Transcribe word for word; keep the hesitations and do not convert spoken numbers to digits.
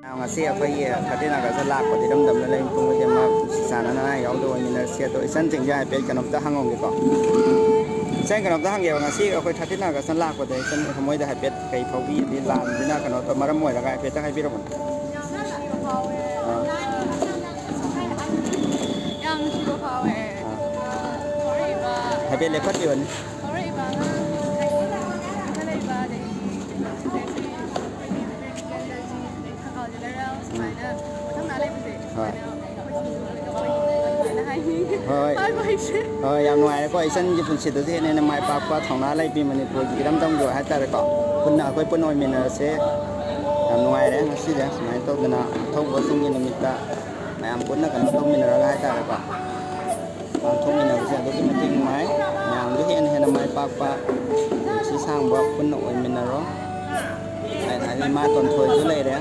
ꯉꯁꯤ ꯑꯩꯈꯣꯏꯒꯤ thirteen August ꯂꯥꯛꯄꯗ ꯏꯔꯝꯗꯝꯗ ꯂꯩ ꯃꯤꯄꯨꯝ ꯈꯨꯗꯤꯡꯃꯛ ꯅꯨꯡꯁꯤ ꯆꯥꯟꯅꯅ ꯌꯥꯎꯗꯕ ꯑꯣꯏꯃꯤꯟꯅꯔꯁꯤ꯫ ꯑꯗꯣ ꯏꯆꯟꯁꯤꯡꯁꯦ ꯍꯥꯏꯐꯦꯠ ꯀꯩꯅꯣꯝꯇ ꯍꯪꯍꯧꯒꯦꯀꯣ꯫ ꯏꯆꯟ, ꯀꯩꯅꯣꯝꯇ ꯍꯪꯒꯦꯕ, ꯉꯁꯤ ꯑꯩꯈꯣꯏ thirteen August ꯂꯥꯛꯄꯗ ꯏꯆꯟ ꯃꯣꯏꯗ ꯍꯥꯏꯐꯦꯠ ꯀꯩ ꯐꯥꯎꯕꯤꯒꯦ? ꯂꯥꯟꯁꯤꯅ ꯀꯩꯅꯣ ꯇꯧ-, ꯃꯔꯝ ꯑꯣꯏꯔꯒ ꯍꯥꯏꯐꯦꯠꯇ ꯍꯥꯏꯕꯤꯔꯝꯃꯨꯅꯦ꯫ ꯌꯥꯝ ꯅꯨꯡꯁꯤꯕ ꯐꯥꯎꯋꯦ꯫ ꯑꯥ꯫ ꯌꯥꯝ ꯅꯨꯡꯁꯤꯕ ꯐꯥꯎꯋꯦ꯫ ꯑꯥ꯫ ꯍꯧꯔꯛꯏꯕ ꯍꯥꯏꯐꯦꯠ ꯂꯦꯞꯈꯠꯄꯤꯌꯣꯅꯦ꯫ ꯍꯧꯔꯛꯏꯕ ꯑꯉꯥꯡ ꯏꯟꯈꯠꯂꯛꯏꯕ ꯑꯗꯒꯤ ꯁꯤꯗꯒꯤ ꯑꯩꯈꯣꯏꯒꯤ ꯄ꯭ꯔꯦꯁꯤꯗꯦꯟꯗꯒꯤ ꯑꯗꯩ ꯊꯪꯒꯥꯜ ꯖꯦꯅꯔꯦꯜ ꯁꯨꯃꯥꯏꯅ ꯃꯊꯪ ꯂꯩꯕꯁꯦ ꯍꯣꯏ꯫ ꯁꯨꯃꯥꯏꯅ ꯑꯩꯈꯣꯏ ꯁꯤꯡꯖꯨ ꯑꯣꯏꯅ ꯑꯩꯈꯣꯏ ꯁꯨꯃꯥꯏꯅ ꯍꯥꯏꯅꯤꯡꯉꯤ꯫ ꯍꯣꯏ꯫ ꯍꯥꯏꯕ ꯍꯩꯇ꯭ꯔꯦ꯫ ꯍꯣꯏ, ꯌꯥꯝ ꯅꯨꯡꯉꯥꯏꯔꯦꯀꯣ꯫ ꯏꯆꯟꯒꯤ ꯄꯨꯟꯁꯤꯗꯁꯨ ꯍꯦꯟꯅ ꯍꯦꯟꯅ ꯃꯥꯏ ꯄꯥꯛꯄ, ꯊꯧꯅꯥ ꯂꯩꯕꯤ, ꯃꯅꯤꯄꯨꯔꯒꯤ ꯏꯔꯝꯗꯝꯒꯤ ꯑꯣꯏ ꯍꯥꯏꯇꯥꯔꯦꯀꯣ꯫ ꯄꯨꯟꯅ ꯑꯩꯈꯣꯏ ꯄꯨꯟꯅ ꯑꯣꯏꯃꯤꯟꯅꯔꯁꯦ꯫ ꯌꯥꯝ ꯅꯨꯡꯉꯥꯏꯔꯦ ꯉꯁꯤꯁꯦ ꯁꯨꯃꯥꯏꯅ ꯇꯧꯗꯅ ꯑꯊꯧꯕꯁꯤꯡꯒꯤ ꯅꯨꯃꯤꯠꯇ ꯃꯌꯥꯝ ꯄꯨꯟꯅ ꯀꯩꯅꯣ ꯇꯧꯃꯤꯟꯅꯔꯒ ꯍꯥꯏꯇꯥꯔꯦꯀꯣ꯫ ꯄꯥꯡꯊꯣꯛꯃꯤꯟꯅꯕꯁꯦ ꯑꯗꯨꯛꯀꯤ ꯃꯇꯤꯛ ꯅꯨꯡꯉꯥꯏ꯫ ꯃꯌꯥꯝꯁꯨ ꯍꯦꯟꯅ ꯍꯦꯟꯅ ꯃꯥꯏ ꯄꯥꯛꯄ, ꯄꯨꯟꯁꯤ ꯁꯥꯡꯕ ꯄꯨꯟꯅ ꯑꯣꯏꯃꯤꯟꯅꯔꯣ꯫ ꯑꯩꯅ ꯍꯥꯏꯗꯤ ꯏꯃꯥ ꯇꯣꯟꯊꯣꯏꯁꯨ ꯂꯩꯔꯦ꯫